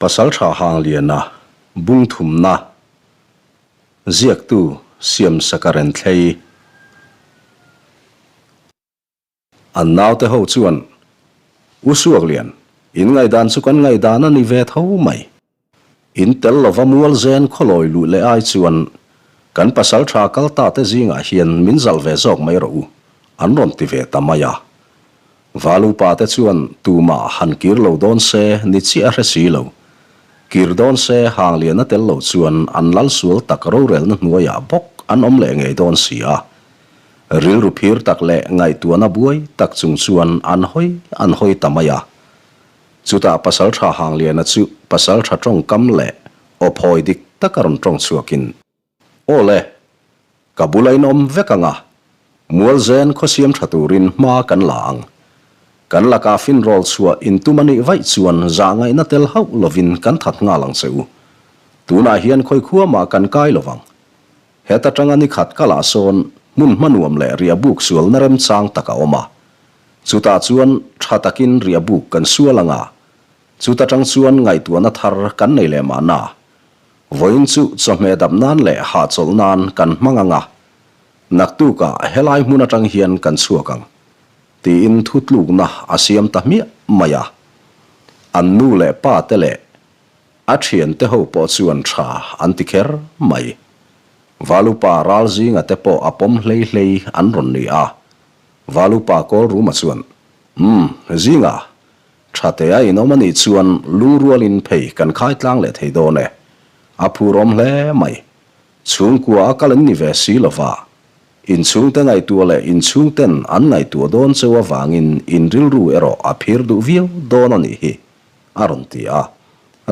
Pasaltha Hangliana bungthumna ziaktu Siamsaka Renthlei. An naute ho chuan, U Suaklian, in ngaihdan chu kan ngaihdan a ni ve tho mai. In tel lova mual zen khawlawi luh leh ai chuan kan pasal tha kal ta te zingah hian min zalh ve zawk mai rawh u, an rawn ti ve ta mai a. Valupa te chuan tumah han kir lo dawn se ni chiah a hre si lo. Kir dawn se Hanglian a tel lo chuan an lal sual tak rorelna hnuaiah bawk an awm leh ngei dawn si a. Rilru phir tak leh ngaihtuahna buai tak chung chuan an hawi an hawi ta mai a. Chutah Pasalṭha Hangliana chu Pasalṭha ṭawngkam leh aw phawi dik tak a rawn ṭawng chhuakin, Aw le, ka bula in awm vek ang a, Mualzen khaw siam ṭha turin hma kan la ang. Kan lakah finrawl chhuah in tum a nih vaih chuan zah ngaihna tel hauh lovin kan that nghal ang che u. Tunah hian khawi khua mah kan kai lovang. Heta tanga ni khat ka lah sawn hmun hma nuam leh riahbuk sualna remchang tak a awm a. Chutah chuan tha takin riahbuk kan sual ang a, chuta tang chuan ngaihtuahna thar kan nei leh mahna. Vawiin chu chawhmeh dap nan leh hahchawlh nan kan hmang ang a, naktukah helai hmun atang hian kan chhuak ang, tiin thutlukna a siam ta hmiah mai a. An nu leh pa te leh A thiante ho pawh chuan tha an ti kher mai. Valupa ral zinga te pawh a pawm hlei hlei an rawn ni a. Valupa kawl ruma chuan, Umm, zinga, tha te a inawm a nih chuan lungrualin phei kan khai tlang leh thei dawn e. A phurawm hle mai. Chhungkua a kal an ni ve si lova. Inchhungte ngaihtuah leh inchhungten an ngaihtuah dawn cheu avangin in rilru erawh a phir duh viau dawn a nih hi. A rawn ti a.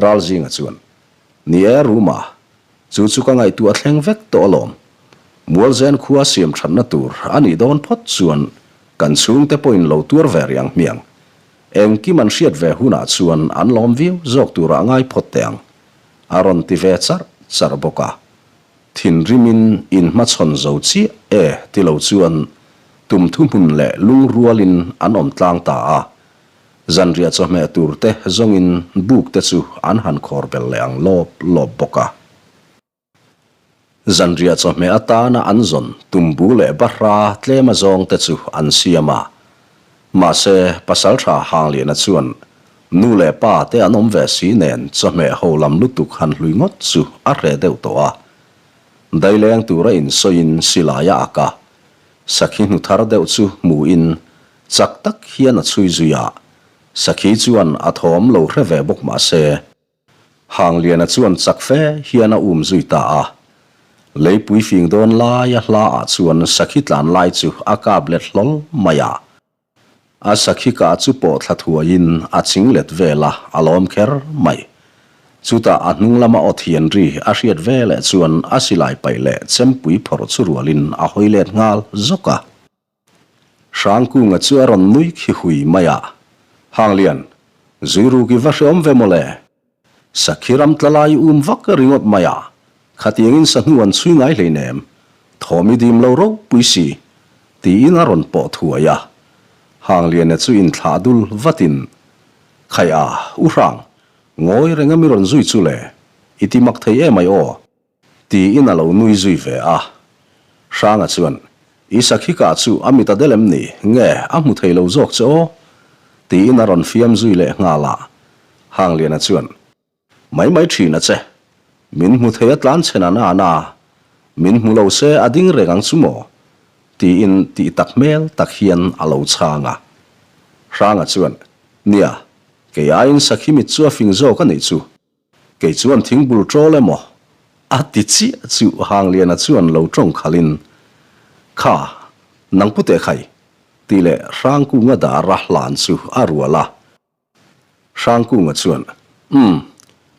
Ralzinga chuan, Ni e, Ruma, chu chu ka ngaihtuah thleng vek tawh alawm. Mualzen khua siam thatna tur a nih dawn phawt chuan kan chhungte pawhin lo tuar ve rih ang hmiang. Engkim an hriat ve hunah chuan an lawm viau zawk turah ngai phawt teh ang, a rawn ti ve charh charh bawk a. Thinrimin inhmachhawn zo chiah e ti lo chuan tum thuhmun leh lungrualin an awm tlang ta a. Zanriah chawhmeh tur te zawngin buk te chu an han khawr bel leh ang lawp lawp bawk a. Zanriah chawhmeh atana an zawn tumbu leh bahra tlem azawng te chu an siam a. Mahse, Pasaltha Hangliana chuan nu leh pa te an awm ve si nen chawhmeh ho lam lutuk han hlui ngawt chu a hreh deuh tawh a. Daileng tura insawiin silai a ak a, sakhi hnu thar deuh chu hmuin Chak tak hian a chhui zui a, Sakhi chuan a thawm lo hre ve bawk mah se, Hangliana chuan chak fe hian a um zui ta a. Leipui fing dawn laia hla ah chuan Sakhi tlan lai chu a kap let hlawl mai a. A Sakhi kah chu pawh thla thuaiin a ching let vel a, a lawm kher mai. Chutah a hnung lama aw thian ri a hriat ve leh chuan a silai paih leh chempui phawrh chu rualin a hawi let nghal zawk a. Hrangkunga chu a rawn nui khi hui mai a, Hanglian, Zuiruk i va hreawm ve mawle. Sakhi ram tla lai um vak ringawt mai a, khatiangin sahnu an chhui ngai hleinem, thawm i dim lo ropui si, tiin a rawn pawh thuai a. Hangliana chu inthlah dul vatin, Khai a, U Hrang, ngawi reng a mi rawn zui chu le, i ti mak thei emai aw. Tiin a lo nui zui ve a. Hranga chuan, I sakhi kah chu a mit a del em ni? Nge, a hmu thei lo zawk che aw? Tiin a rawn fiam zui leh nghal a. Hangliana chuan, Mai mai thin a che. Min hmu thei a tlan chhen a na na. Min hmu lo se a ding reng ang chu maw? Tiin tih tak hmel tak hian a lo chhang a. Hranga chuan, Nia, kei aiin sakhi mit chu a fing zawk a nih chu. Kei chuan thingbul ṭawl emaw a ti chiah chu Hangliana chuan lo ṭawng khalhin, Kha, nang pu teh khai, tih leh Hrangkunga dara hlan chu a rual a. Hrangkunga chuan, Umm,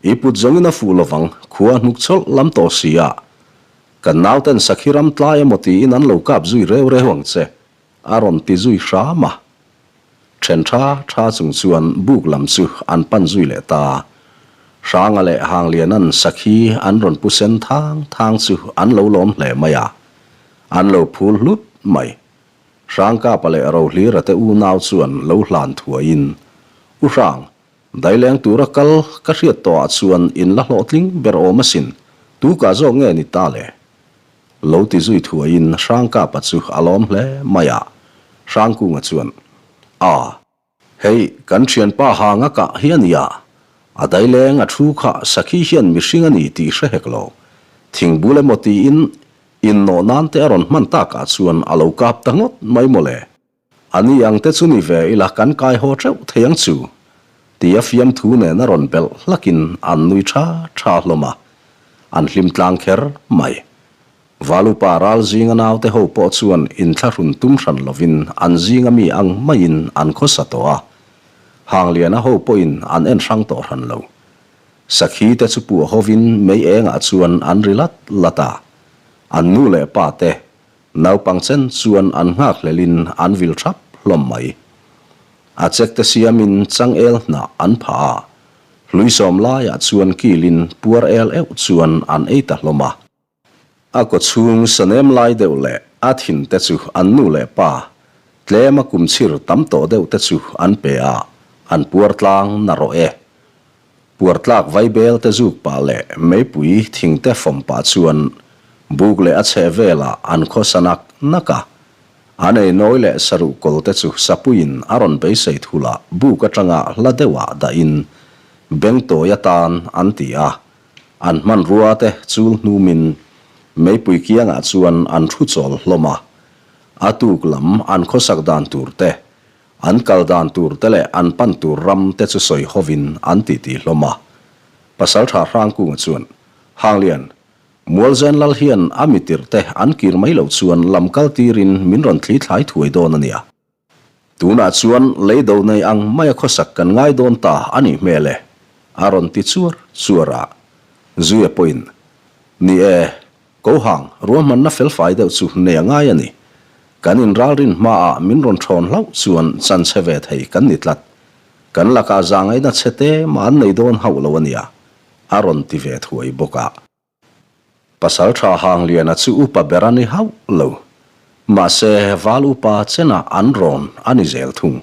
i put zawngin a fuh lovang, khua hnuk chawlh lam tawh si a. Kan nauten sakhi ram tlai emaw tiin an lo kap zui reu reu ang che, a rawn ti zui hram a. Then tha tha chung chuan buk lam chu an pan zui leh ta. Hranga leh Hangliana'n sakhi an rawn pu sen thang thang chu an lo lawm hle mai a, an lo phul hlut mai. Hrangkapa leh Rohlira te unau chuan lo hlan thuaiin, U Hrang, Daileng tura kal ka hriat tawhah chuan in la hlawhtling ber awm asin, tu kah zawk nge ni ta le? Lo ti zui thuaiin Hrangkapa chu a lawm hle mai a, Hrangkunga chuan, A. Hei, kan thianpa hang a kah hi a nia, a daileng a thu kha sakhi hian mihring a ni tih hre hek lo. Thingbul emaw tiin innawh nan te a rawn hman takah chuan a lo kap ta ngawt mai mawle. A ni ang te chu ni ve ila kan kai haw teuh thei ang chu, tia fiamthu nen a rawn belh hlakin an nui tha tha hlawm a, an hlim tlang kher mai. Valupa ral zinga naute ho pawh chuan inthlahrun tum hran lovin an zinga mi ang maiin an khawsa tawh a, Hangliana ho pawhin an en hrang tawh hran lo. Sakhi te chu puah hovin mei engah chuan an ri lat lat a, an nu leh pa te naupang chen chuan an nghakhlelin an vil thap hlawm mai. A chek te siamin changel hnah an phah a, hluisawm laiah chuan kilin puar el euh chuan an ei ta hlawm a. A kawchhung sanem lai deuh leh a thin te chu an nu leh pa, tlem a kum chhir tam tawh deuh te chu an pe a, an puar tlang na rawh e. Puar tlak vaibel te zuk pah leh meipui thing te fawm pah chuan buk leh a chheh velah an khawsa nak nak a. An ei nawi leh saruh kawl te chu sapuiin a rawn beisei thul a, buk atanga hla deuhah dahin bengtawi atan an ti a. An hmanrua te chul hnumin meipui kiangah chuan an thu chawl hlawm a. A tuk lam an khawsak dan tur te, an kal dan tur te leh an pan tur ram te chu sawi hovin an titi hlawm a. Pasaltha Hrangkunga chuan, Hanglian, Mualzen Lal hian a mitirh te an kir mai loh chuan lam kal tirin min rawn thli thlai thuai dawn a nia. Tunah chuan lei do nei ang maia khawsak kan ngai dawn ta a nih hmel e, a rawn ti chuar chuar a. Zuia pawhin, Ni e, Kohang, ruahmanna felfai deuh chu nei a ngai a ni. Kan inralrin hmaah min rawn thawn hlauh chuan chan chhe ve thei kan ni tlat. Kan lakah zahngaihna chhe te mah an nei dawn hauh lo a nia, a rawn ti ve thuai bawk a. Pasal tha Hangliana chu upa ber a ni hauh lo. Mahse, val upa chenah an rawn a ni zel thung.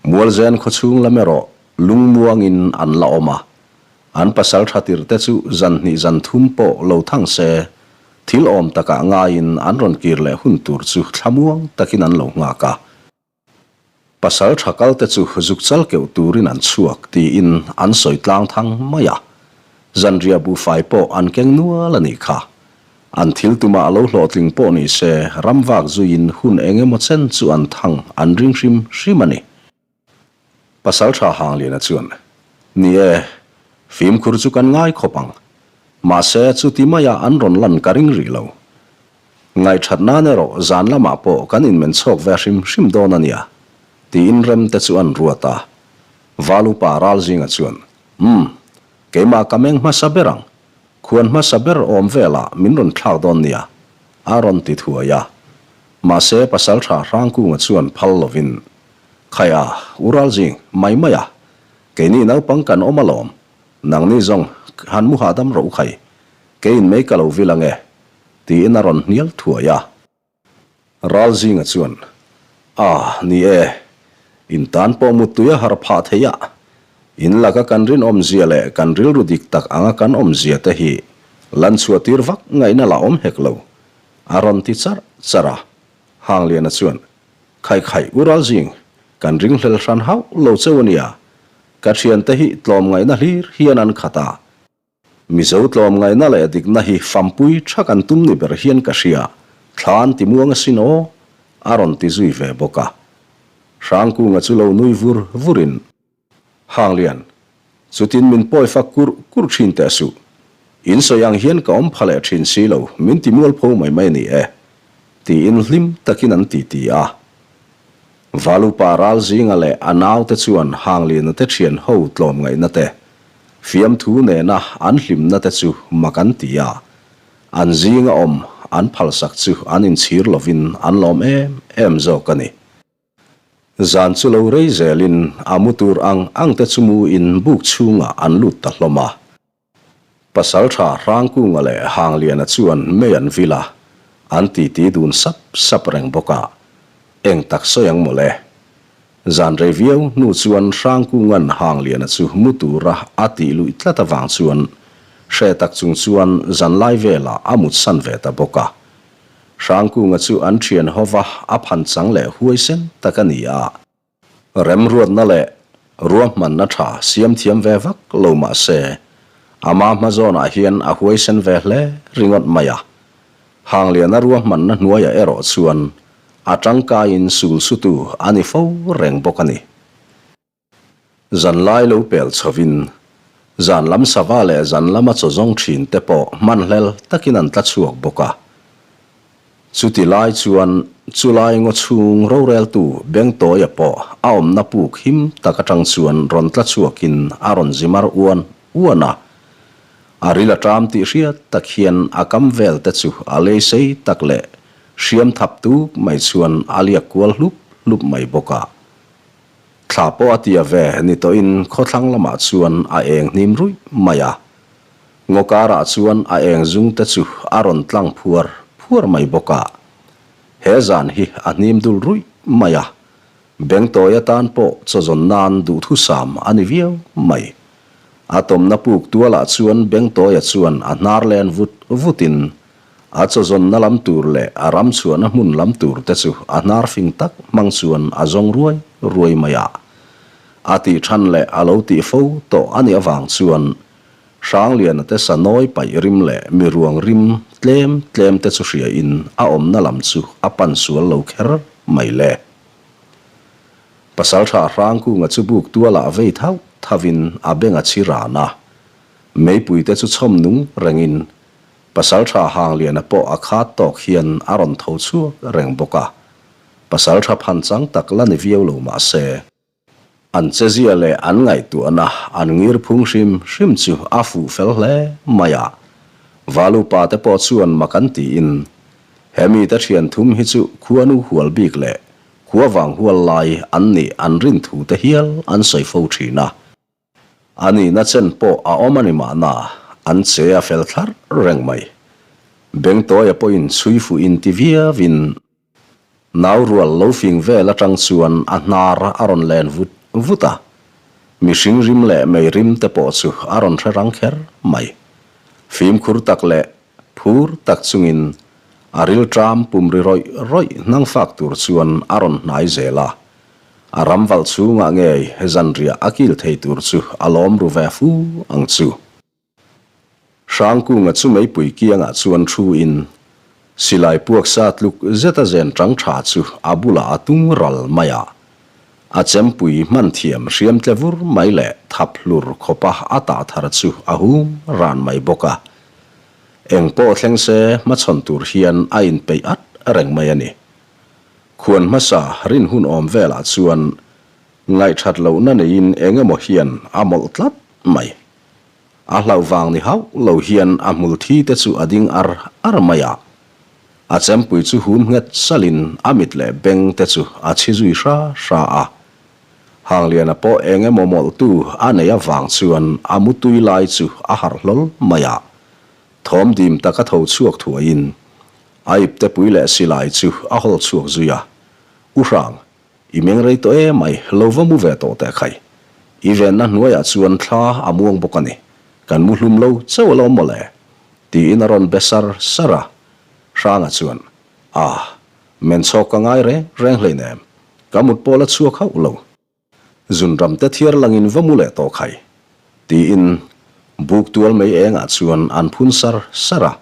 Mualzen khawchhung lam erawh lungmuangin an la awm a. An pasal tha tirhte chu zan hnih zan thum pawh lo thang se, thil awm takah ngaiin an rawn kir leh hun tur chu thlamuang takin an lo nghak a. Pasal tha kal te chu zuk chal keuh turin an chhuak tiin an sawi tlang thang mai a. Zanriah buhfai pawh an keng nual a nih kha. An thil tumah a lo hlawhtling pawh ni se ram vak zuiin hun eng emaw chen chu an thang an ring hrim hrim a ni. Pasal tha Hangliana chuan, Ni e, fimkhur chu kan ngai khawp ang. Mahse chuti maia an rawn lan ka ring rih lo. Ngaihthat nan erawh zan lamah pawh kan inmen chhawk ve hrim hrim dawn a nia, tiin rem te chu an ruat a. Val upa Ralzinga chuan, Umm, keimah ka meng hmasa ber ang, khuan hmasa ber awm velah min rawn thlak dawn nia, a rawn ti thuai a. Mahse Pasaltha Hrangkunga chuan phal lovin, Khaia, u Ralzing, mai mai a, keini naupang kan awm alawm, nangni zawng han mu hahdam rawh u khai, keiin mei ka lo vil ang e, Tiin a rawn hnial thuai a. Ralzinga chuan, A, ni e, in tan pawh muttui a har phah thei a. In laka kan rinawmzia leh kan rilru dik tak anga kan awmzia te hi lan chhuahtir vak ngaihna la awm hek lo, a rawn ti charh charh a. Hangliana chuan, Khai khai, u Ralzing, kan ringhlel hran hauh lo cheu a nia. Ka thiante hi tlawmngaihna hlir hian an khat a. Mizo tlawmngaihna leh dikna hi fampui tha kan tum ni ber hian ka hria, thla an ti muang asin aw, a rawn ti zui ve bawk a. Hrangkunga chu lo nui vur vurin, Hanglian, chutin min pawi fak kurh kurh thin teh suh. In sawi ang hian ka awm pha leh thin si lo, min ti mualpho mai mai a ni e, tiin hlim takin an titi a. Valupa Ralzinga leh a naute chuan Hangliana te thian ho tlawmngaihna te, fiamthu nena an hlimna te chu mak an ti a, an zinga awm an phalsak chu an inchhir lovin an lawm em em zawk a ni. Zan chu lo rei zelin a mu tur ang ang te chu mu in buk chhungah an lut ta hlawm a. Pasalṭha Hrangkunga leh Hangliana chuan mei an vil a, an titi dun sap sap reng bawk a, eng tak sawi ang mawle. Zan rei viau hnu chuan Hrangkunga'n Hangliana chu mu tura a tih luih tlat avang chuan hre tak chung chuan zanlai velah a mutsan ve ta bawk a. Hrangkunga chu an thian hova a phan chang leh huaisen tak a ni a. Remruatna leh ruahmanna tha siam thiam ve vak lo mah se, ama hma zawnah hian a huaisen ve hle ringawt mai a. Hangliana ruahmanna hnuaiah erawh chuan a tangkaiin sul sutu a ni fo reng bawk a ni. Zanlai lo pel chhovin, zan lam sava leh zan lama chaw zawng thin te pawh hmanhlel takin an tla chhuak bawk a. Chuti lai chuan chulai ngaw chhung roreltu Bengtawia pawh a awmna puk him tak atang chuan rawn tla chhuakin a rawn zi mar uan uan a. A ril a ṭam tih hriat tak hian a kam vel te chu a lei sei tak leh hriam thap tuk mai chuan a liak kual hlup hlup mai bawk a. Thla pawh a tia ve ni tawhin khawthlang lamah chuan a eng hnim ruih mai a. Ngaw karah chuan a eng zung te chu a rawn tlang phuar phuar mai bawk a. He zan hi a hnim dul ruih mai a. Bengtawi atan pawh chawzawn nan duhthusam a ni viau mai. A tawmna puk tualah chuan Bengtawia chuan a hnar len vut vutin A chawzawnna lam tur leh a ram chhuahna hmun lam tur te chu a hnar fing tak hmang chuan a zawng ruai ruai mai a. A tih than leh a lo tih fo tawh a nih avang chuan Hrangliana te sa nawi paih rim leh mi ruang rim tlem tlem te chu hria in a awmna lam chu a pan sual lo kher mai le. Pasaltha Hrangkunga chu buk tualah vei thauh thauhin a beng a chhi ran a. Meipui te chu chhawm nung rengin Pasalṭha Hangliana pawh a khat tawk hian a rawn tho chhuak reng bawk a, pasalṭha phanchang tak la ni viau lo mah se, an chezia leh an ngaihtuahna an ngir phung hrim hrim chu a fuh fel hle mai a. Valupa te pawh chuan mak an tiin, he mite ṭhian thum hi chu khuanu hual bik leh khua vang hual lai an nih an rin thu te hial an sawi fo ṭhin a. A nihna chen pawh a awm a ni mahna, an che a fel thlarh reng mai. Bengtawia pawhin chhui fuh in ti viauin nau rual lo fing vel atang chuan a hnar a rawn len vut vut a, mihring rim leh mei rim te pawh chu a rawn hre rang kher mai. Fimkhur tak leh phur tak chungin a rilṭam pum ri rawih rawih hnangfak tur chuan a rawn hnai zel a. A ram valh chhungah ngei zanriah a kil thei tur chu a lawm ru ve fu ang chu. Hrangkunga chu meipui kiangah chuan thu in silai puak sa tluk zeta zen tang tha chu a bulah a tung ral mai a. A chempui hman thiam hriam tle vur mai leh thap hlur khawpa a tah thar chu a hum ran mai bawk a. Eng pawh thleng se hmachhawn tur hian a inpeih at reng mai a ni. Khuan hmasa rin hun awm velah chuan ngaihthat lohna neiin eng emaw hian a mawlh tlat mai. A hlauh vang ni hauh lo hian a hmul thi te chu a ding ar ar mai a. A chempui chu hum nghet salin a mit leh beng te chu a chhi zui hra hra a. Hangliana pawh eng emaw mawlhtu a nei avang chuan a mutui lai chu a harh hlawl mai a. Thawm dim taka tho chhuak thuaiin A iptepui leh silai chu a hawl chhuak zui a, U Hrang, i meng rei tawh em mai, lo va mu ve tawh teh khai. I venna hnuaiah chuan thla a muang bawk a ni, kan mu hlum lo chauh alawm mawle, tiin a rawn be sar sar a. Hranga chuan, Ah, men chhawk ka ngai reng reng hleinem, ka mut pawh la chhuak hauh lo. Zunram te thiar langin va mu leh tawh khai, tiin buk tual mei engah chuan an phun sar sar a.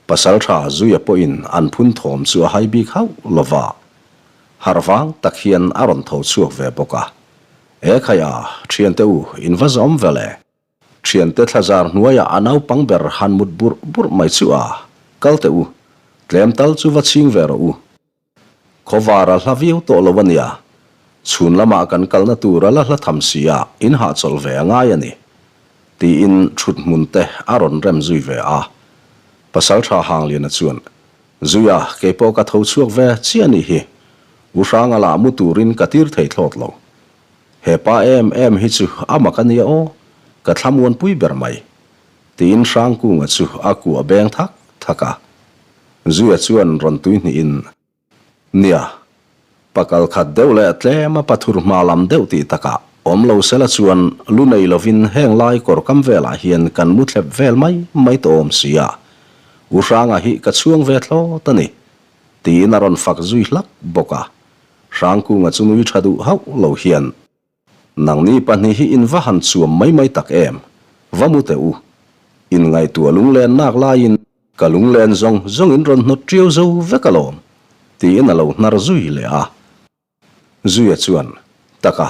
Pasaltha Zuia pawhin an phun thawm chu a hai bik hauh lo va, harh vang tak hian a rawn tho chhuak ve bawk a. E khai a, thiante u, in va zawm ve le. Thiante thlazar hnuaiah a naupang ber han mut burh burh mai chu a, kal teh u, tlem tal chu va chhing ve rawh u. Khawvar a hla viau tawh lo a nia. Chhun lamah kan kalna tur a la hla tham si a, in hahchawlh ve a ngai a ni. Tiin thut hmun te a rawn rem zui ve a. Pasaltha Hangliana chuan, Zuia, kei pawh ka tho chhuak ve chiah a nih hi. U Hranga lah mu turin ka tir thei thlawt lo. He pa em em hi chu a mak a nia aw, ka thlamuanpui ber mai. Tiin Hrangkunga chu a kuah beng thak thak a. Zuia chuan rawn tui hnihin, Nia, Pakal khat deuh leh tlema pathur hma lam deuh tih takah awm lo sela chuan lu nei lovin heng lai kawr kam velah hian kan mu thlep vel mai mai tawh awm si a, U Hranga hi ka chhuang ve thlawt a ni, tiin a rawn fak zui hlak bawk a. Hrangkunga chu nui tha duh hauh lo hian. Nangni pahnih hi in va han chuam mai mai tak em? Va mu teh u. In ngaihtuah lunglen nak laiin ka lunglen zawng zawng in rawn hnawt ṭiau zo vek alawm, tiin a lo hnar zui leh a. Zuia chuan, Taka,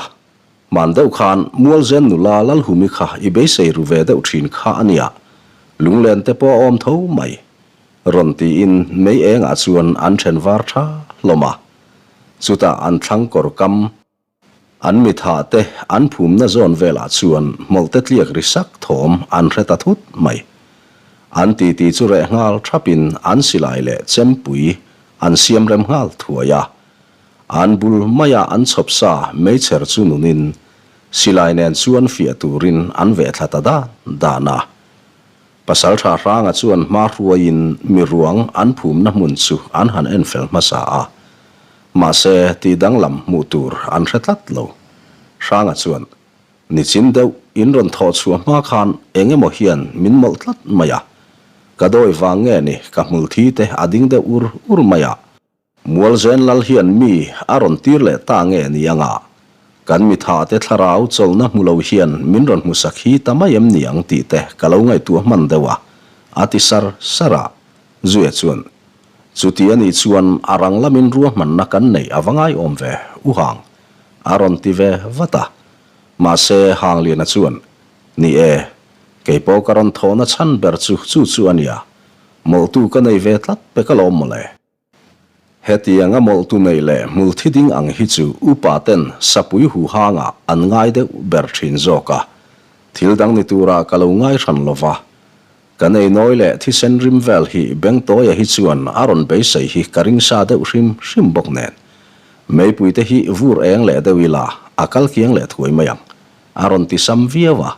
hman deuh khan Mualzen nula Lalhumi kha i beisei ru ve deuh ṭhin kha a nia, lunglen te pawh a awm tho mai, rawn tiin mei engah chuan an ṭhen var ṭha hlawm a. Chutah an thlang kawr kam An mithah te an phumna zawn velah chuan hmawlhte tliak ri sak thawm an hre ta thut mai. An titi chu reh nghal thapin an silai leh chempui an siam rem nghal thuai a. An bul maia an chhawp sa meichher chu nunin silai nen chuan fiah turin an veh thla ta dan dan a. Pasaltha Hranga chuan hma hruaiin mi ruang an phumna hmun chu an han en fel hmasa a. Mahse, tih danglam hmuh tur an hre tlat lo. Hranga chuan, Nichin deuh in rawn thawh chhuah hma khan eng emaw hian min mawlh tlat mai a. Ka dawi vang nge ni ka hmul thi te a ding deuh ur ur mai a. Mualzen Lal hian mi a rawn tir leh ta nge ni anga? Kan mitha te thlarau chawlhna hmu lo hian min rawn hmu sakhi ta mai em ni ang tih te ka lo ngaihtuah hman deuh a, a ti sar sar a. Zuia chuan, Chuti a nih chuan a rang lamin ruahmanna kan neih a va ngaiawm ve, U Hang, a rawn ti ve vat a. Mahse, Hangliana chuan, Ni e, kei pawh ka rawn thawhna chhan ber chu chu chu a nia, mawlhtu ka nei ve tlat pek alawm mawle. Hetianga mawlhtu nei leh hmul thi ding ang hi chu upa ten sapui huhangah an ngai deuh ber thin zawk a, thil dang ni turah ka lo ngai hran lo va. Kan einawi leh thisen rim vel hi Bengtawia hi chuan a rawn beisei hi ka ring sa deuh hrim hrim bawk nen. Meipui te hi vur eng leh deuh ila a kal kiang leh thuai mai ang, a rawn ti sam viau a.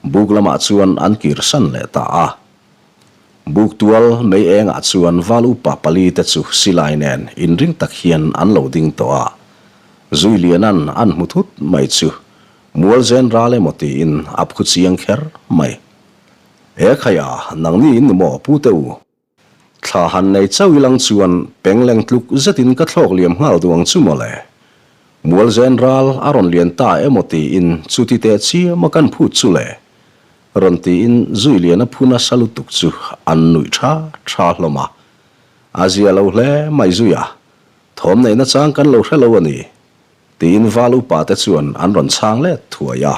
Buk lamah chuan an kir san leh ta a. Buktual mei engah chuan val upa pali te chu silai nen inring tak hian an lo ding tawh a. Zuilianan an hmu thut mai chu Mualzen ral emaw tiin a phu chiang kher mai. He khaia nangni in ni maw pu te u? Thla han nei chauh ilang chuan pengleng tluk zetin ka thlawk liam nghal duh ang chu mawle. Mualzen ral a rawn lian ta emaw tiin chuti teh chiam a kan phut chu le. Rawn tiin Zuiliana phu nasa lutuk chu an nuih tha tha hlawm a. A zia lo hle mai Zuia, thawm neihna chang kan lo hre lo a ni, tiin Val upa te chuan an rawn chhang let thuai a.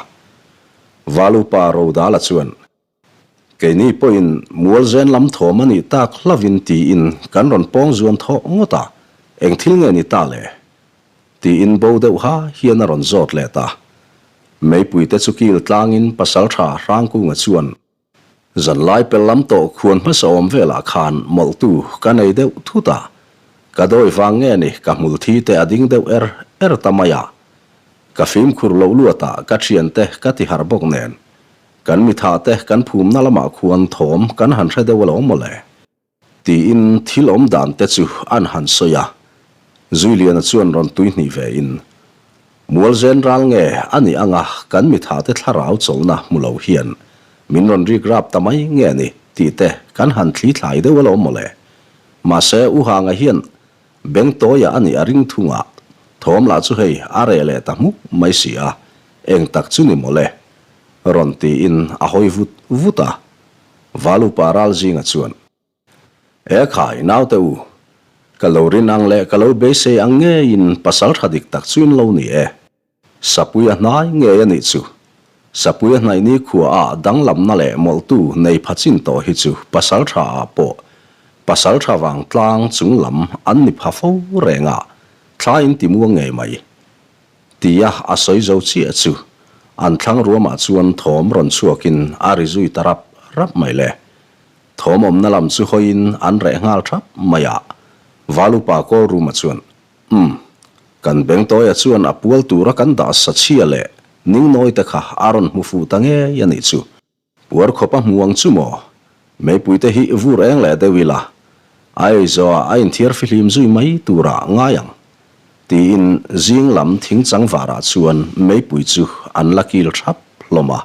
Val upa Rodala chuan, Keini pawhin Mualzen lam thawm a nih tak hlavin tiin kan rawn pawng zuan thawh ngawt a, eng thil nge ni ta le? Tiin bo deuh ha hian a rawn zawt let a. Meipuite chu kil tlangin Pasaltha Hrangkunga chuan, Zanlai pel lam tawh khuan hmasa awm velah khan mawlhtu ka nei deuh thut a, ka dawi vang nge ni ka hmul thi te a ding deuh er er ta mai a. Ka fimkhur loh luatah ka thiante ka ti harh bawk nen, kan mithahte kan phumna lamah khuan thawm kan han hre deuh alawm mawle. Tiin thil awm dan te chu an han sawi a, Zuiliana chuan rawn tui hnih ve in, Mualzen ral nge a nih anga kan mitha te thlarau chawlhna hmu lo hian min rawn rik rap ta mai nge ni tih te kan han thli thlai deuh alawm mawle. Mahse U Hanga hian Bengtawia a nih a ring thung a, thawm lah chu hei a reh leh ta hmuk mai si a, eng tak chu ni mawle? Rawn tiin a hawi vut vut a. Valupa Ralzinga chuan, E khai, naute u, ka lo rin ang leh ka lo beisei ang ngeiin pasal tha dik tak chu in lo ni e. Sapui a hnai ngei a nih chu. Sapui a hnaih ni khua ah danglamna leh mawlhtu nei pha chin tawh hi chu pasal tha ah pawh pasal tha vang tlang chung lam an ni pha fo reng a, thla in ti muang ngei mai. Tia a sawi zo chiah chu an thlang ruamah chuan thawm rawn chhuakin a ri zui ta rap rap mai le. Thawm awmna lam chu hawiin an reh nghal thap mai a. Valupa Kawlruma chuan, Umm, kan Bengtawia chuan a pual tura kan dah sa chhia leh ningnawi te kha a rawn hmu fuh ta ngei a nih chu. Puar khawp a hmu ang chu maw? Meipui te hi vur eng leh deuh ila, a ei zawhah a inthiar fihlim zui mai turah ngai ang. Tiin zing lam thingchang varah chuan meipui chu an la kil thap hlawm a.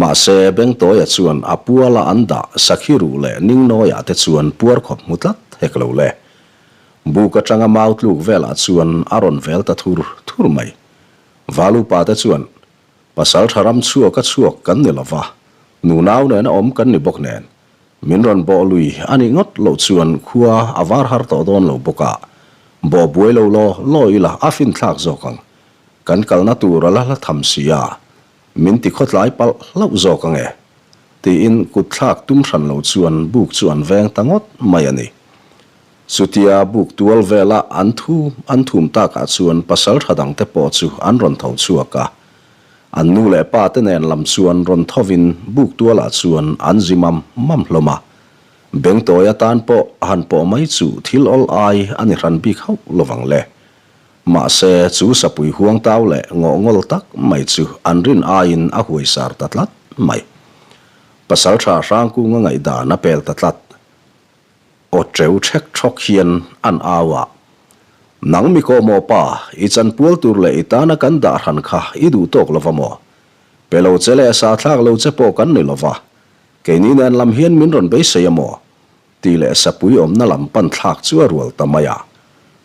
Mahse, Bengtawia chuan a puala an dah sakhi ruh leh ningnawiah te chuan puar khawp hmu tlat hek lo le. Buk atanga mau tluk velah chuan a rawn vel ta thur thur mai. Valupa te chuan, Pasal tha ram chhuak a chhuak kan ni lova, nunau nena awm kan ni bawk nen, min rawn bawh lui a nih ngawt loh chuan khua a var har tawh dawn lo bawk a, bawh buai lo law law ila a finthlak zawk ang. Kan kalna tur a la hla tham si a, min ti khawtlai palh hlauh zawk ang e, tiin kut thlak tum hran lo chuan buk chu an veng ta ngawt mai a ni. Chutia buk tual vela an thu an thum takah chuan pasal tha dangte pawh chu an rawn tho chhuak a. An nu leh pa te nen lam chuan rawn thovin buk tualah chuan an zi mam mam hlawm a. Bengtawi atan pawh a han pawh mai chu thil awl ai a ni hran bik hauh lovang le. Mahse chu sapui huangtau leh ngawhngawl tak mai chu an rin aiin a huaisar ta tlat mai. Pasal tha Hrangkunga ngaihdan a pel ta tlat. Aw teu ṭhek ṭhawk hian an au a. Nang mi kawh maw pa, i chanpual tur leh i tana kan dah hran kha i duh tawk lova maw? Pe lo che leh sa thlak lo che pawh kan ni lova, keini nen lam hian min rawn beisei a maw? Tih leh sapui awmna lam pan thlak chu a rual ta mai a.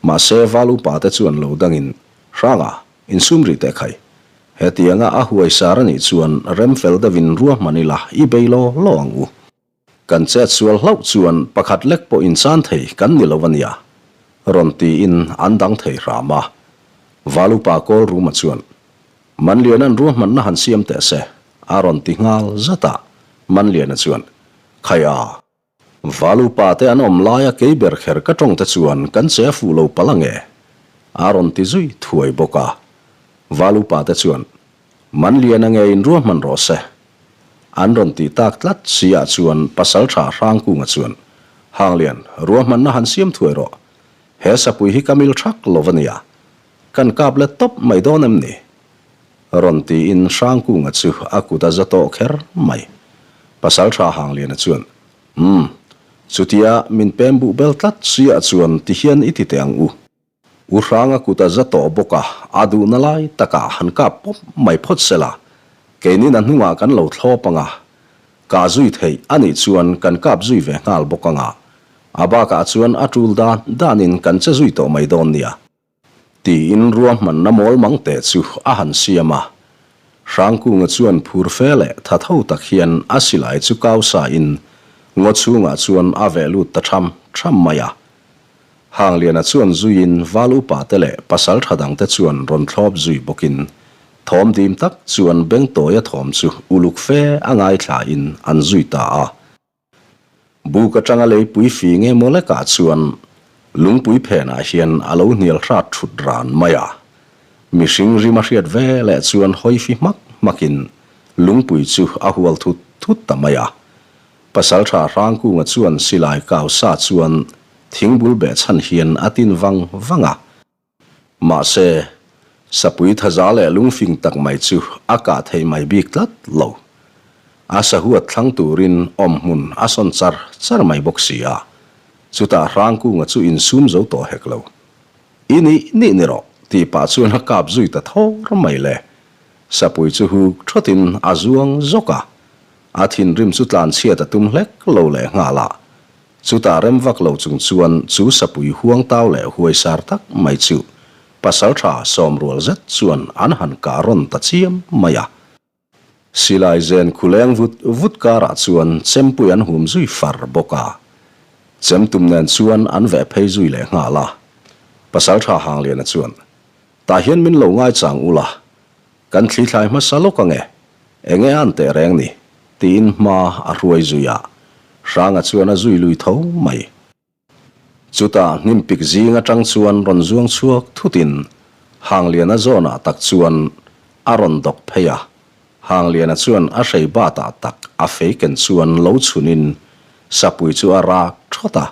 Mahse val upa te chuan lo dangin, Hranga, insum rih teh khai. Hetianga a huaisar a nih chuan remfel deuhin ruahman ila i bei law law ang u. Kan chet sual hlauh chuan pakhat lek pawh inchan thei kan ni lo a nia, rawn tiin an dang thei hram a. Valupa kawl ruma chuan, Manliana'n ruahmanna han siam teh se, a rawn ti nghal zat a. Manliana chuan, Khai a! Valupa te an awm laia kei ber kher ka tawng te chuan kan che a fuh lo palh ange, a rawn ti zui thuai bawk a. Valupa te chuan, Manliana ngeiin ruahman rawh se. An rawn tih tak tlat si ah chuan Pasaltha Hrangkunga chuan, Hanglian, ruahmanna han siam thuai rawh. He sapui hi ka mil thak lo a nia. Kan kap let tawp mai dawn em ni? Rawn tiin Hrangkunga chu a kut a za tawh kher mai. Pasaltha Hangliana chuan, Umm, chutia min pem buh bel tlat si ah chuan tihian i ti teh ang u. U Hranga kut a za tawh bawk a, a duhna lai takah han kap pawp mai phawt se la, keinin a hnungah kan lo thlawp ang a, kah zui theih a nih chuan kan kap zui ve nghal bawk ang a, a bakah chuan a tul dan danin kan che zui tawh mai dawn nia. Tiin ruahmanna mawl mang teh chu a han siam a. Hrangkunga chuan phur fe leh tha tho tak hian a silai chu kau sain ngaw chhungah chuan a veh lut ta tham tham mai a. Hangliana chuan zuiin val upa te leh pasal tha dangte chuan rawn thlawp zui bawkin thawm dim tak chuan Bengtawia thawm chu uluk fe a ngaithlain an zui ta a. Buk atanga leipui fing emaw lekah chuan lungpui phenah hian a lo hnial hrat thut ran mai a. Mihring rim a hriat ve leh chuan hawi fi hmak hmakin lungpui chu a hual thut thut ta mai a. Pasaltha Hrangkunga chuan silai kau sa chuan thingbul beh chhan hian a tin vang vang a. Mahse, sapui thaza leh lungfing tak mai chu a kah thei mai bik tlat lo. A sahuat thlang turin awmhmun a sawn char char mai bawk si a, chutah Hrangkunga chu insum zo tawh hek lo. I nih nih ni rawh, tih pah chuan a kap zui ta thawr mai le. Sapui chu huk thawtin a zuang zawk a, A thinrim chu tlanchhiat a tum hlek lo leh nghal a. Chutah rem vak lo chung chuan chu sapui huangtau leh huaisar tak mai chu pasaltha sawmrual zet chuan an han kah rawn ta chiam mai a. Silai zen khuleng vut vut karah chuan chempui an hum zui far bawk a. Chemtum nen chuan an veh phei zui leh nghal a. Pasaltha Hangliana chuan, Tah hian min lo ngaichang ula, Kan thlithlai hmasa lawk ang e, enge an teh reng ni? tiin hma a hruai zui a, Hranga chuan a zui lui tho mai. Chutah hnimpik zing atang chuan rawn zuang chhuak thutin Hangliana zawnah tak chuan a rawn dawk phei a, Hangliana chuan a hrei batah tak a fei ken chuan lo chhunin sapui chu a rak thawt a,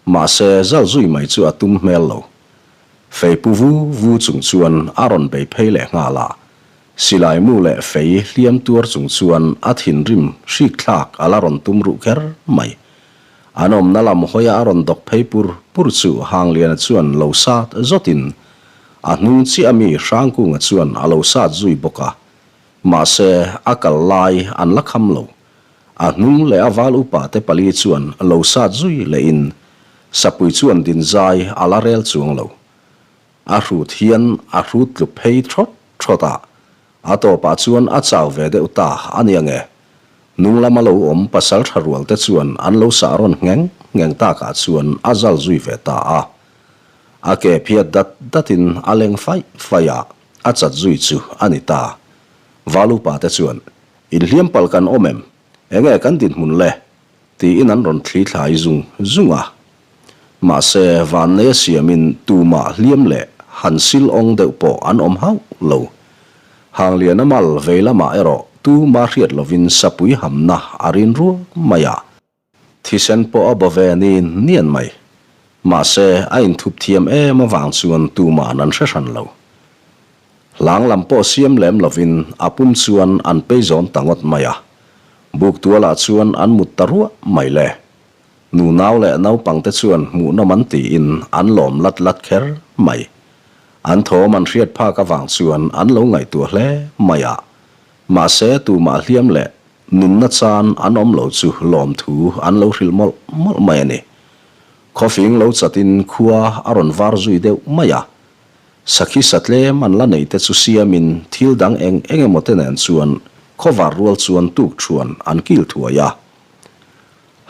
mahse zal zui mai chu a tum hmel lo. Fei pu vu vu chung chuan a rawn bei phei leh nghal a, silai mu leh fei hliam tuar chung chuan a thinrim hrik thlak a la rawn tum ruh kher mai. An awmna lam hawia a rawn dawk phei pur pur chu Hangliana chuan lo sat zawtin. A hnung chiah ami Hrangkunga chuan a lo sat zui bawk a. Mahse, a kal lai an la kham lo. A hnung leh a val upa te pali chuan lo sat zui lehin Sapui chuan din zai a la rel chuang lo. A hrut hian a hrut tlu phei thawt thawt a, a tawpah chuan a chau ve deuh ta a nia nge. Hnung lama lo awm pasal tha rual te chuan an lo sah rawn ngheng ngheng takah chuan a zal zui ve ta a. A ke phiat dat datin a leng faih faih a, a chat zui chu a ni ta. Val upa te chuan, Inhliam palh kan awm em? Enge kan dinhmun le? Tiin an rawn thli thlai zung zung a. Mahse, vanneia siamin tumah hliam leh han sil awng deuh pawh an awm hauh lo. Hangliana mal vei lamah erawh tuma hriat lovin sapui hamna a rin ruak mai a. Thisen pawh a baw ve ni nian mai. Mahse, a inthup thiam em avang chuan tuma'n an hre hran lo. Hlang lam pawh siam lem lovin a pum chuan an pei zawn ta ngawt mai a. Buk tualah chuan an mut ta ruah mai le. Nu nau leh naupangte chuan hmuhnawm an tiin an lawm lat lat kher mai. An thawm an hriat phak avang chuan an lo ngaihtuah hle mai a. Mahse tumah hliam leh nunna chan an awm lo chu lawmthu an lo hrilh mawlh mawlh mai a ni. Khawfing lo chatin khua a rawn var zui deuh mai a. Sakhi satlem an la neih te chu siamin thil dang eng eng emaw te nen chuan khawvar rual chuan tuk thuan an kil thuai a.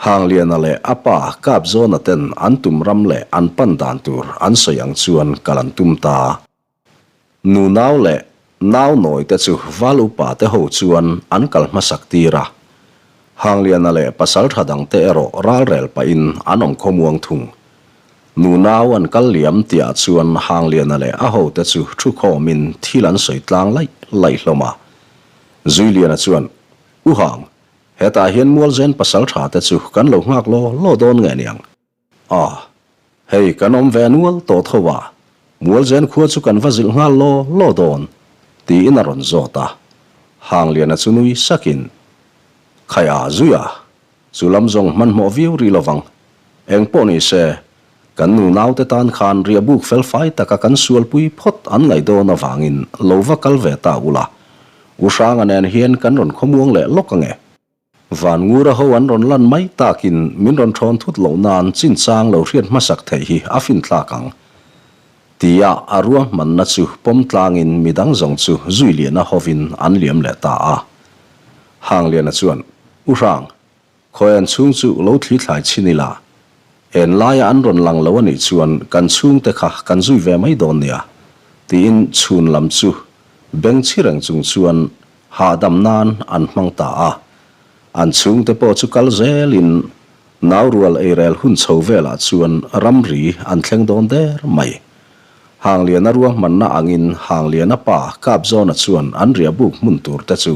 Hangliana leh a pa Kapzawna ten an tum ram leh an pan dan tur an sawi ang chuan kal an tum ta. Nu nau leh nau nawi te chu val upa te ho chuan an kal hmasak tir a. Hangliana leh pasaltha dang te erawh ralrel pahin an awm khawmuang thung. Nu nau an kal liam tihah chuan Hangliana leh a hote chu thu khawmin thil an sawi tlang laih laih hlawm a. Zuiliana chuan, U Hang, hetah hian Mualzen pasal tha te chu kan lo nghak law law dawn nge niang? A, hei kan awm ve nual tawh tho a, Mualzen khua chu kan va zilh nghal law law dawn, tiin a rawn zawt a. Hangliana chu nui sakin, Khaia Zuia, Chu lam zawng hmanhmawh viau rih lovang. Eng pawh ni se, kan nu naute tan khan riahbuk felfai taka kan sualpui phawt an ngaih dawn avangin lo va kal ve ta ula. U Hranga nen hian kan rawn khawmuang leh lawk ange. Van Ngura ho an rawn lan mai takin min rawn thawn thut loh nan chinchang lo hriat hmasak theih hi a finthlak ang. Tia a ruahmanna chu pawm tlangin midang zawng chu Zuiliana hovin an liam leh ta a. Hangliana chuan, U Hrang, khawi an chhung chu lo thli thlai chhin ila, en laia an rawn lang lo a nih chuan kan chhungte kha kan zui ve mai dawn nia, tiin chhun lam chu beng chhi reng chung chuan hahdam nan an hmang ta a. An chhungte pawh chu kal zelin Naurual eirel hun chho velah chuan ramri an thleng dawn der mai. Hangliana ruahmanna angin Hangliana pa Kapzawna chuan an riahbuk hmun tur te chu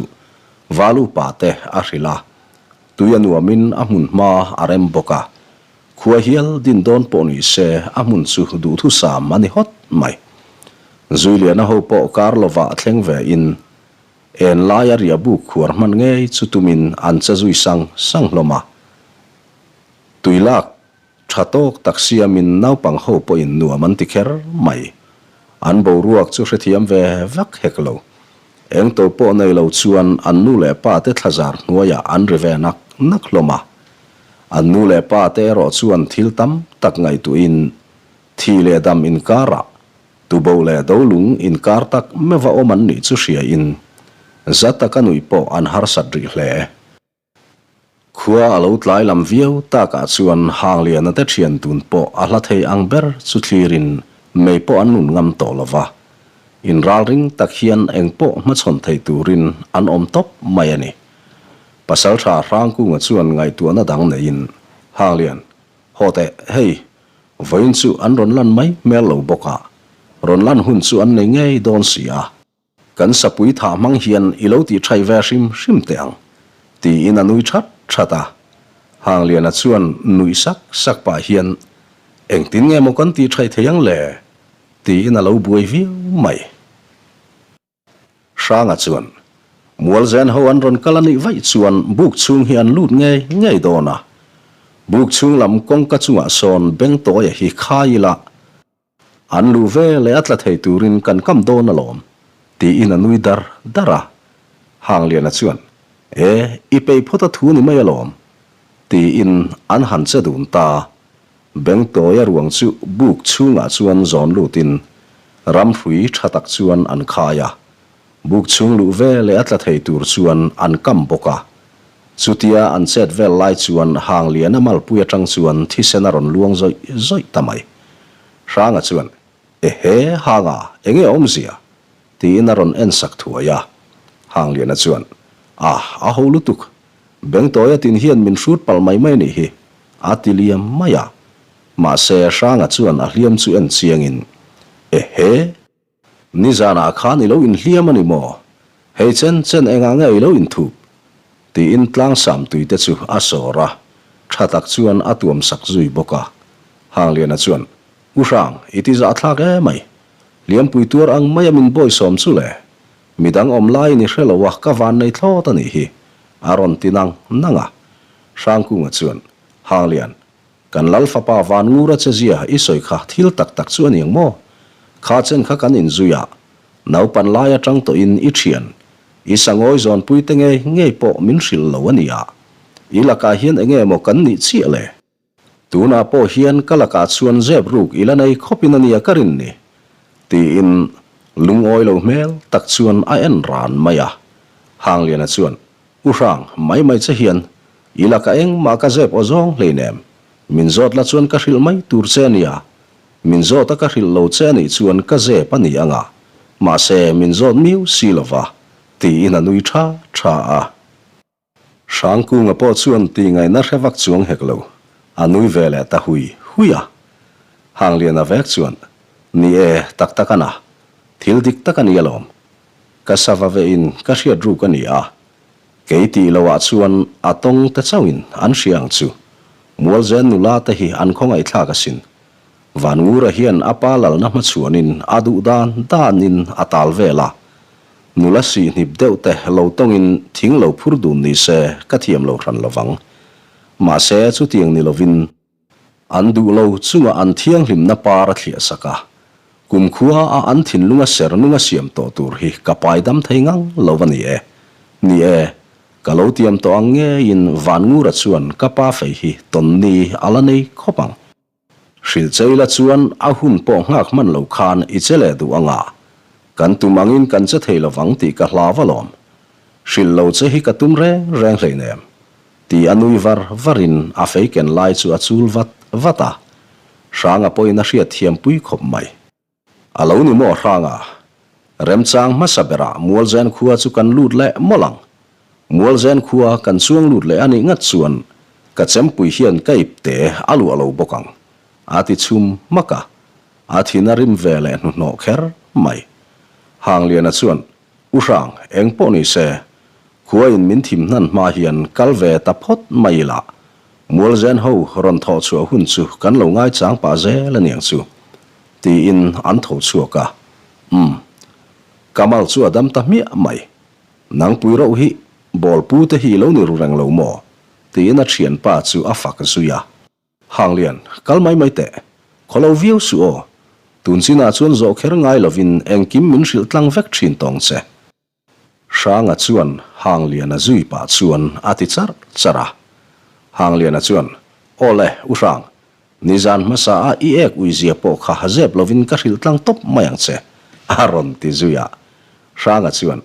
Valupa te a hrilh a. Tui a nuamin a hmun hma a rem bawk a. Khua hial din dawn pawh ni se a hmun chu duhthusam a ni hawt mai. Zuiliana ho pawh kar lovah thleng ve in En laia riahbuk khuar hman ngei chu tumin an che zui sang sang hlawm a. Tui lak tha tawk tak siamin naupang ho pawhin nuam an ti kher mai. An boruak chu hrethiam ve vak hek lo. Eng to pawh nei lo chuan an nu leh pa te thlazar hnuaiah an ri ve nak nak hlawm a. An nu leh pa te erawh chuan thil tam tak ngaihtuahin thi leh dam inkarah Tubo leh Dolung inkar tak meuha awm an nih chu hriain za taka nuih pawh an harsat rih hle. Khua a lo tlai lam viau takah chuan Hangliana te thian tun pawh a hla thei ang ber chu thlirin mei pawh an nun ngam tawh lo va. Inralring tak hian eng pawh hmachhawn thei turin an awm tawp mai a ni. Pasaltha Hrangkunga chuan ngaihtuahna dang neiin Hanglian, Haw teh, hei, vawiin chu an rawn lan mai hmel lo bawk a, rawn lan hun chu an nei ngei dawn si a. Kan sapui thah hmang hian i lo tih thaih ve hrim hrim teh ang, tiin a nui that that a. Hangliana chuan nuih sak sak pah hian, Engtin nge maw kan tih thaih thei ang le? tiin a lo buai viau mai. Hranga chuan, Mualzen ho an rawn kal a nih vaih chuan buk chhung hi an lut ngei ngei dawn a. Buk chhung lam kawngka chungah sawn Bengtawia hi khai ila. An luh ve leh a tla thei turin kan kam dawn alawm, tiin a nui dar dar a. Hangliana chuan, E, i peih phawt a thu ni mai alawm, tiin an han che dun ta. Bengtawia ruang chu buk chhungah chuan zawn lutin ramhrui tha tak chuan an khai a. Buk chhung luh ve leh a tla thei tur chuan an kam bawk a. Chutia an chet vel lai chuan Hangliana malpui atang chuan thisen a rawn luang zawih zawih ta mai. Hranga chuan, Ehe, Hanga, enge awmzia? tiin a rawn en sak thuai a. Hangliana chuan, Ah, a ho lutuk. Bengtawia tin hian min hrut palh mai mai nih hi, a ti liam mai a. Mahse, Hranga chuan a hliam chu en chiangin, Ehe! Nizanah khan i lo inhliam a ni maw? Hei chen chen engah nge i lo inthup? Tiin tlangsam tuite chu a sawr a, tha tak chuan a tuam sak zui bawk a. Hangliana chuan, U Hrang, i ti zahthlak e mai. Hliampui tuar ang maia min bawisawm chu le. Midang awm laiin i hre lo a, ka vannei thlawt a nih hi, a rawn ti nang nang a. Hrangkunga chuan, Hanglian, Kan Lal fapa Van Ngura che zia i sawi kha thil tak tak chu a ni ang maw? Kha chen kha kan inzui a, naupan lai atang tawhin i thian, i sangawi zawnpui te ngei ngei pawh min hrilh lo a ni a. I lakah hian enge maw kan nih chiah le? Tunah pawh hian ka lakah chuan zep ruk i la nei khawpin a nia ka rin ni, tiin lungawi lo hmel tak chuan a en ran mai a. Hangliana chuan, U Hrang, mai mai che hian i laka engmah ka zep aw zawng hleinem. Min zawt la chuan ka hrilh mai tur che a nia. Min zawt a ka hrilh lo che a nih chuan ka zep a ni ang a. Mahse, min zawt miu si lo va, tiin a nui tha tha a. Hrangkunga pawh chuan tihngaihna hre vak chuang hek lo, a nui ve leh ta hui hui a. Hangliana vek chuan, Ni e, tak tak a na. Thil dik tak a ni alawm. Ka sava ve in ka hriat ruk a ni a, kei tih lo ah chuan a tawng te chauh in an hria ang chu. Mualzen nula te hi an khawngaihthlak asin. Van Ngura hian a pa lalna hmachhuan in a duh dan dan in a tal vel a. Nula sih hnip deuh te lo tawng in thing lo phur dun ni se ka thiam lo hran lovang. Mahse chutiang ni lovin. An duh lo chunga an thianghlimna par a thliah sak a, kumkhua a an thinlunga ser nunga siam tawh tur hi ka pai dam thei ngang lo a ni e. Ni e, ka lo tiam tawh ang ngeiin Vanngura chuan ka pa fei hi tawn ni a la nei khawp ang. Hrilh cheila chuan a hun pawh nghak hman lo khan i che leh duh anga, kan tum angin kan che thei lovang tih ka hlau alawm. Hrilh lo che hi ka tum reng reng hleinem. Ti a nui var varin a fei ken lai chu a chul vat vat a, Hranga pawhin a hriat thiam pui khawp mai. A lo ni maw Hranga? Remchang hmasa berah Mualzen khua chu kan lut leh mawlh ang. Mualzen khua kan chuang lut leh a nih ngat chuan ka chempui hian ka ipte a luah lo bawk ang, a ti chhum hmak a, a thin a rim ve leh hnuhnawh kher mai. Hangliana chuan U Hrang, eng pawh ni se, khuain min thim hnan hma hian kal ve ta phawt mai ila, Mualzen ho rawn thawh chhuah hun chu kan lo ngaichang pah zel aniang chu, tiin an tho chhuak a. Umm. Kamal chu a dam ta hmiah mai. Nangpui roh hi bawlpu te hi i lo ni ru reng lo maw? tiin a thianpa chu a fak zui a. Hanglian, kal mai mai teh. Khaw lo viau suh aw. Tun chinah chuan zawh kher ngai lovin engkim min hrilh tlang vek thin tawng che. Hranga chuan Hangliana zui pah chuan a ti charh charh a. Hangliana chuan, Aw le, U Hrang, nizan hmasa a i ek uizia pawh kha zep lovin ka hrilh tlang tawp mai ang che, a rawn ti zui a. Hranga chuan,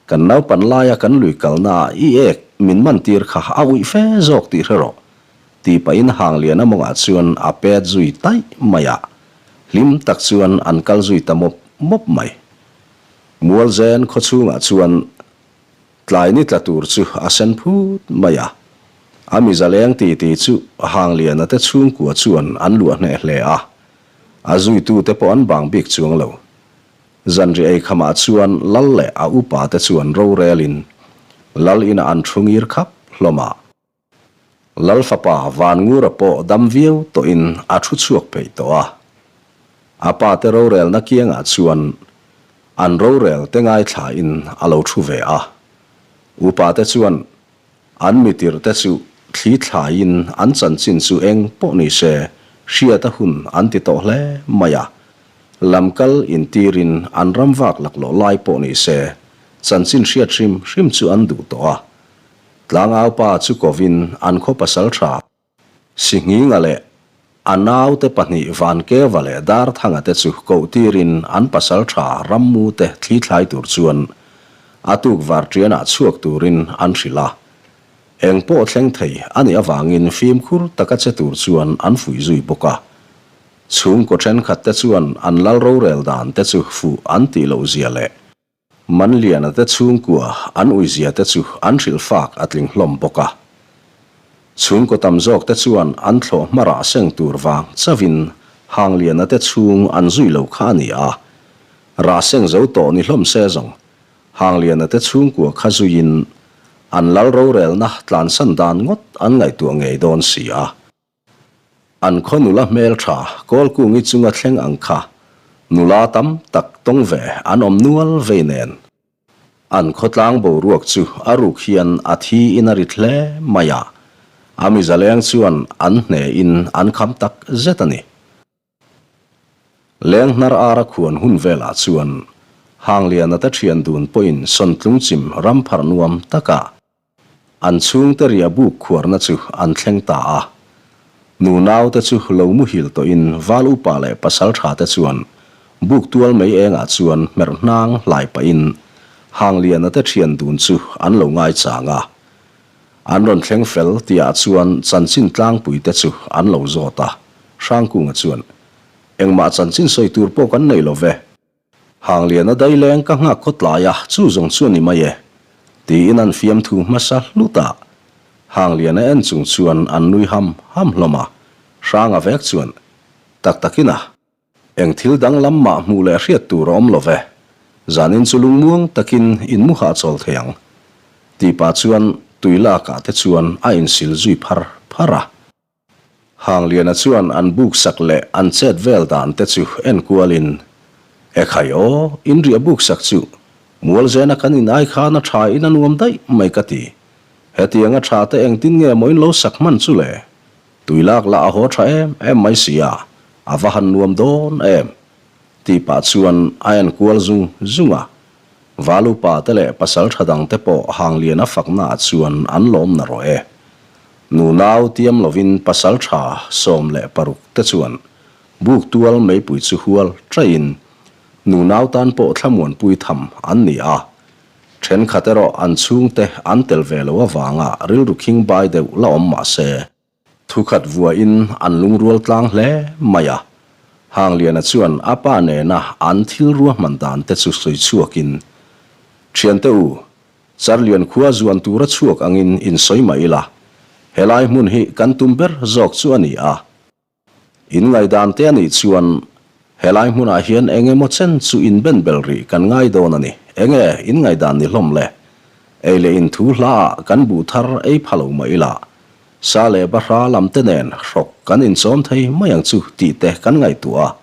Kan naupan laia kan lui kalnaah i ek min man tir kha a uih fe zawk tih hre rawh, tih pahin Hangliana mawngah chuan a pet zui taih mai a, hlim tak chuan an kal zui ta mawp mawp mai. Mualzen khaw chhungah chuan tlai ni tla tur chu a sen phut mai a, a mizaleng titi chu Hangliana te chhungkua chuan an luah hneh hle a, a zuitute pawh an bang bik chuang lo. Zanri ei khamah chuan Lal leh a upa te chuan rorelin Lal inah an thu ngir khap hlawm a. Lal fapa Vanngura pawh dam viau tawhin a thu chhuak peih tawh a. A pa te rorelna kiangah chuan an rorel te ngaithlain a lo thu ve a. Upa te chuan An mitirh te chu thli thlaiin an chanchin chu eng pawh ni se hriat a hun an ti tawh hle mai a. Lamkal intirin an ram vak laklawh lai pawh ni se, chanchin hriat hrim hrim chu an duh tawh a. Tlangaupa chu kovin an khaw pasal tha Sihnghinga leh a naute pahnih Vankeva leh Darthanga te chu koh tirin an pasal tha rammu te thlithlai tur chuan a tuk varṭianah chhuak turin an hrilh a. Eng pawh thleng thei a nih avangin fimkhur taka che tur chuan an fuih zui bawk a. Chhungkaw thenkhat te chuan an lal rorel dan te chu fuh an tih loh zia leh Manliana te chhungkua an uizia te chu an hrilh fak a tling hlawm bawk a. Chhungkaw tam zawk te chuan an thlawh hma rah seng tur vang chauhin Hangliana te chhung an zui lo kha a ni a. Rah seng zo tawh ni hlawm se zawng Hangliana te chhungkua kha zuiin an lal rorelna tlansan dan ngawt an ngaihtuah ngei dawn si a. An khaw nula hmeltha Kawlkungi chunga thleng ang kha nula tam tak tawng ve an awm nual vei nen. An khawtlang boruak chu a ruk hian a thi in a rit hle mai a, a mizaleng chuan an hne in an kham tak zet a ni. Leng hnar ara khuan hun velah chuan Hangliana te thian dun pawhin Sawntlung chim ram pharh nuam takah An chhungte ria buk khuarna chu an thleng ta a. Nu naute chu lo muhil tawhin val upa leh pasal tha te chuan buk tual mei engah chuan hmerh hnang hlai pahin Hangliana te thian dun chu an lo ngaichang a. An rawn thleng fel tihah chuan chanchin tlangpui te chu an lo zawt a. Hrangkunga chuan, Engmah chanchin sawi tur pawh kan nei lo ve. Hangliana daileng ka nghak khaw tlai a, chu zawng chu a ni mai e, tiin an fiamthu hmasa hlut a. Hangliana en chung chuan an nui ham ham hlawm a, Hranga vek chuan, Tak takin a, eng thil danglam mah hmuh leh hriat tur a awm lo ve, zanin chu lungmuang takin in mu hahchawl thei ang, tih pah chuan tui lakah te chuan a insil zui phar phar a. Hangliana chuan an buk sak leh an chet vel dan te chu en kualin, Ekhai aw, in riah buk sak chu Mualzena kan in ai khan a tha in a nuam daih mai ka ti. Hetiang a tha te engtin nge maw in lo sak hman chu le? Tui lak lah a haw tha em em mai si a, a va han nuam dawn em? Tih pah chuan a en kual zung zung a. Valupa te leh pasal tha dang te pawh Hangliana fakna ah chuan an lawm na rawh e. Nunau tiam lovin pasal tha 16 te chuan buk tual meipui chu hual taiin nunau tan pawh thlamuanpui tham an ni a. Thenkhat erawh an chhungte an tel ve lo avanga rilru khing bai deuh la awm mah se. Thukhat vuahin an lungrual tlang hle mai a. Hangliana chuan a pa nena an thil ruahman dan te chu sawi chhuakin, Thiante u, Charlian khua zuan tura chhuak angin insawi mah ila, helai hmun hi kan tum ber zawk chu a ni a. In ngaihdan te a nih chuan helai hmunah hian eng emaw chen chu inben bel rih kan ngai dawn a ni. Enge in ngaihdan ni hlawm le? Ei leh in thu hlaah kan buh thar ei pha lo mah ila, sa leh bahra lam te nen hrawk kan inchawm thei mai ang chu tih te kan ngaihtuah a.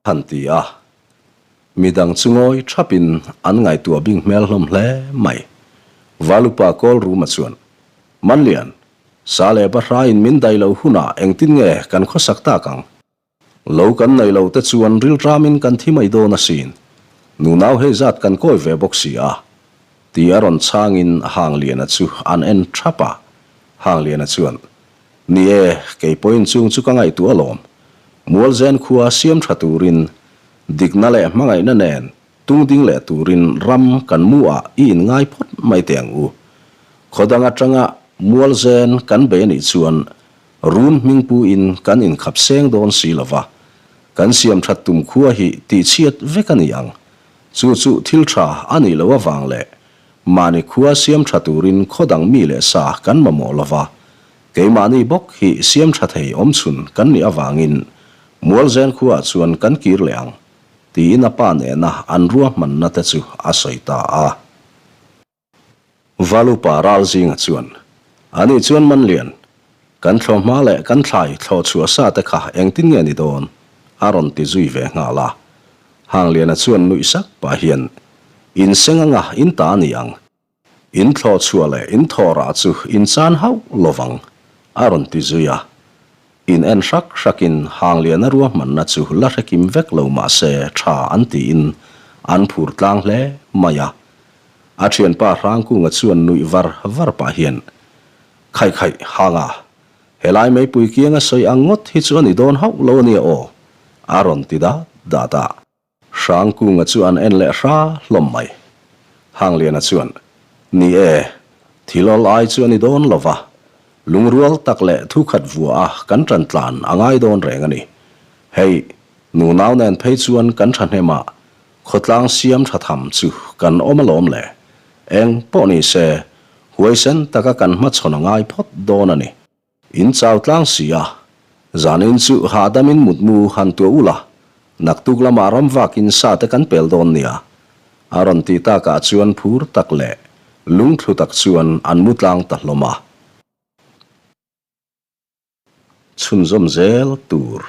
Han ti a, midang chu ngawi thapin an ngaihtuah bing hmel hlawm hle mai. Valupa Kawlruma chuan, Manlian, sa leh bahrain min dai loh hunah engtin nge kan khawsak tak ang? Lo kan nei lo te chuan rilṭamin kan thi mai dawn asin. Nunau hei zat kan kawi ve bawk si a. Ti a rawn chhangin Hangliana chu an en thap a. Hangliana chuan, Ni e, kei pawhin chung chu ka ngaihtuah alawm. Mualzen khua siam tha turin, dikna leh hmangaihna nen tung ding leh turin ram kan mu ah i inngai phawt mai teh ang u. Khaw dang atanga Mualzen kan bei anih chuan run hmingpu in kan inkhap seng dawn si lova, kan siam that tum khua hi tihchhiat vek a ni ang. Chu chu thil tha a nih loh avang leh Mahni khua siam tha turin khaw dang mi leh sa kan mamawh lova, keimahni bawk hi siam tha thei awmchhun kan nih avangin Mualzen khuaah chuan kan kir leh ang, tiin a pa nena an ruahmanna te chu a sawi ta a. Valupa Ralzinga chuan, Ani chuan Manlian, kan thlawhhma leh kan thlai thlawhchhuah sa te kha engtin nge ni dawn? a rawn ti zui ve nghal a. Hangliana chuan nuih sak pah hian, In seng anga in ta a ni ang. In thlawhchhuah leh in thawhrah chu in chan hauh lovang, a rawn ti zui a. In en hrak hrakin Hangliana ruahmanna chu la hre kim vek lo mah se tha an tiin an phur tlang hle mai a. A thianpa Hrangkunga chuan nuih var var pah hian, Khaih khaih, Hanga, helai meipui kianga sawi ang ngawt hi chu a ni dawn hauh lo a nia aw, a rawn ti dat dat a. Hrangkunga chu an en leh hra hlawm mai. Hangliana chuan, Ni e, thil awl ai chu a ni dawn lo va, lungrual tak leh thu khat vua a kan ṭan tlan a ngai dawn reng a ni. Hei, nunau nen phei chuan kan ṭhahnem a, khawtlang siam ṭha tham chu kan awm alawm le. Eng pawh ni se, huaisen taka kan hmachhawn a ngai phawt dawn a ni. In chau tlang si a, zanin chu hahdamin mutmu han tuah ula, naktuk lamah ram vakin sa te kan pel dawn nia. A rawn tih takah chuan phur tak leh lungthlu tak chuan an mu tlang ta hlawm a. Chhunzawm zel tur.